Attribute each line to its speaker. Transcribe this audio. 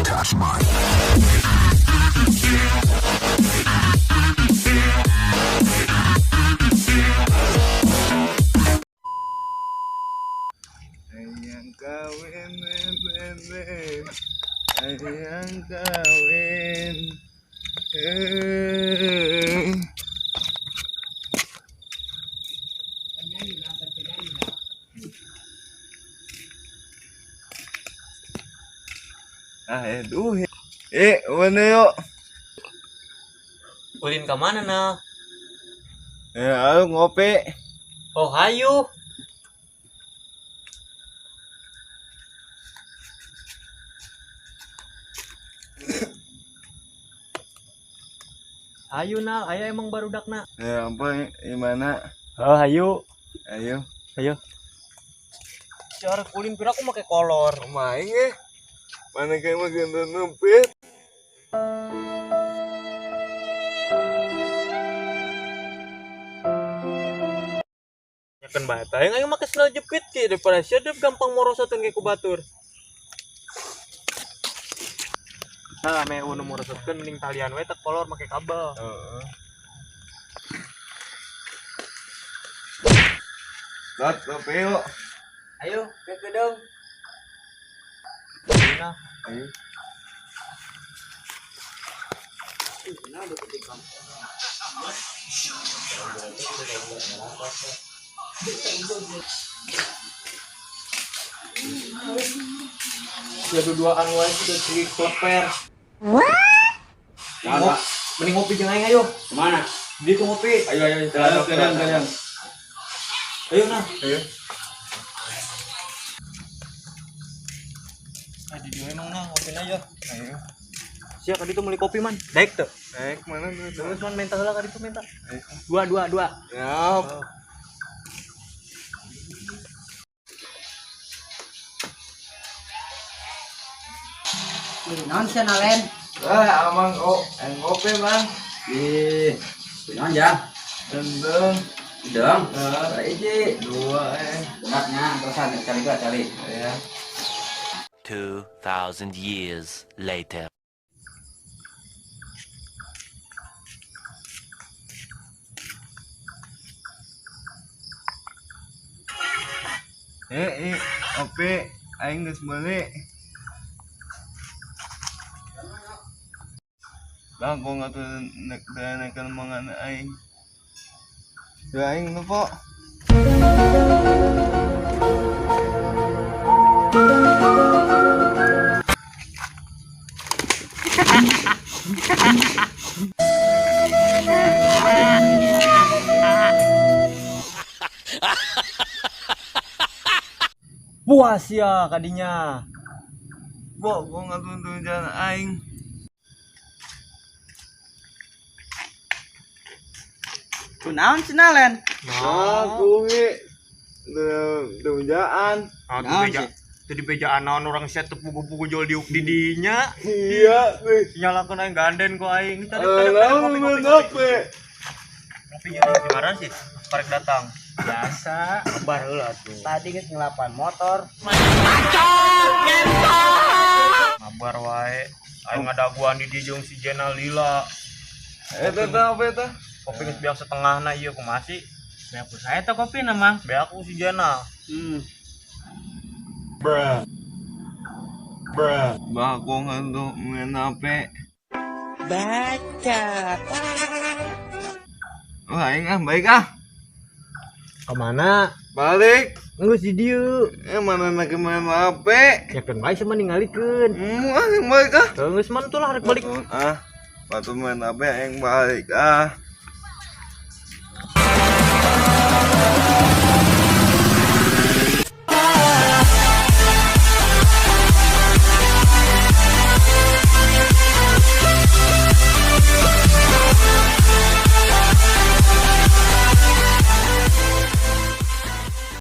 Speaker 1: Touch mine.
Speaker 2: Ayang kawin, win, win, win. Ayang kawin. Eh. Ah, aduh. Eh, mana yuk?
Speaker 3: Ulin ke mana na?
Speaker 2: Eh, ayo ngopi.
Speaker 3: Oh, hayu. Hayu na, aya emang barudak na.
Speaker 2: Ya, apa gimana?
Speaker 3: Oh, hayu.
Speaker 2: Ayo.
Speaker 3: Ayo. Cara ulin pira aku make kolor.
Speaker 2: Main eh. Mana kayak makin nempit.
Speaker 3: Ya kan bae bae ayo make sendal jepit ki daripada sia gampang morosotkeun ke ku batur. Nah, me unu morosotkeun mending talian we tek kolor make kabel.
Speaker 2: Heeh. Lot, ngopi yuk.
Speaker 4: Ayo, ke gedung.
Speaker 3: Nah,
Speaker 2: Ayo.
Speaker 3: sia duduaan wae sudah ciri kleper.
Speaker 4: Nah,
Speaker 3: Mending ngopi jeung aing ayo.
Speaker 4: kemana?
Speaker 3: Di itu ngopi.
Speaker 4: Ayo, ayo,
Speaker 2: Ayo, kalian, kalian.
Speaker 3: Ayo nah.
Speaker 2: Ayo.
Speaker 3: Ah, di dieu emang nah ngopi aja.
Speaker 2: Ayo.
Speaker 3: Sia ka ditu meuli kopi man. Daek teu.
Speaker 2: Naik mana tuh?
Speaker 3: Terus man minta heula ka ditu minta.
Speaker 2: Ayo.
Speaker 3: Dua dua dua.
Speaker 2: Yap.
Speaker 4: Naon sia nalen?
Speaker 2: Ah, amang oh, yang ngopi, Bang.
Speaker 4: Ih, naon ya?
Speaker 2: Endeng.
Speaker 4: Gedung.
Speaker 2: Ah,
Speaker 4: Hiji.
Speaker 2: dua eh.
Speaker 4: Beratnya terusan cari gua cari.
Speaker 2: Ya.
Speaker 5: 2,000 years later.
Speaker 2: Eh, eh, ngopi aing geus meuli. Bang, kok nggak tuh nek naikkan mangan aing. Ya aing lupa.
Speaker 3: Puas ya kadinya.
Speaker 2: Bo, kok nggak tuh jalan aing.
Speaker 4: Kunaon cenah len?
Speaker 2: Aku ge tunjaan.
Speaker 3: Ah,
Speaker 4: Naon
Speaker 3: beja.
Speaker 4: sih?
Speaker 3: Teu di bejaan naon orang sia teu pugu-pugu jual diuk di dinya.
Speaker 2: Iya, nih.
Speaker 3: Nyalakeun aing ganden ku aing. Tadi
Speaker 2: Eh,
Speaker 3: tadi
Speaker 2: naon
Speaker 3: kopi kopi.
Speaker 2: ngopi.
Speaker 3: Kopi jadi gimana sih? Karek datang.
Speaker 4: Biasa.
Speaker 3: Kabar heula tuh.
Speaker 4: Tadi geus ngelapan motor.
Speaker 3: Kabar wae. Aing ngadaguan di dieu jeung si Jena lila.
Speaker 2: Eh, teh apa teh?
Speaker 3: Kopi geus biang setengahna ieu kumaha sih?
Speaker 4: Beak saya teh kopi na, Mang.
Speaker 3: Beak ku si Jena.
Speaker 4: Hmm.
Speaker 2: Bah, aku nggak tuh main HP.
Speaker 4: Baca.
Speaker 2: Wah, aing ah, baik ah.
Speaker 3: Kemana?
Speaker 2: Balik.
Speaker 3: Geus di dieu.
Speaker 2: Eh, mana nak main HP?
Speaker 3: Ya kan bae sama ningalikeun.
Speaker 2: Ah, yang balik ah.
Speaker 3: Geus man tuh lah rek balik.
Speaker 2: Ah, batu main HP yang balik ah.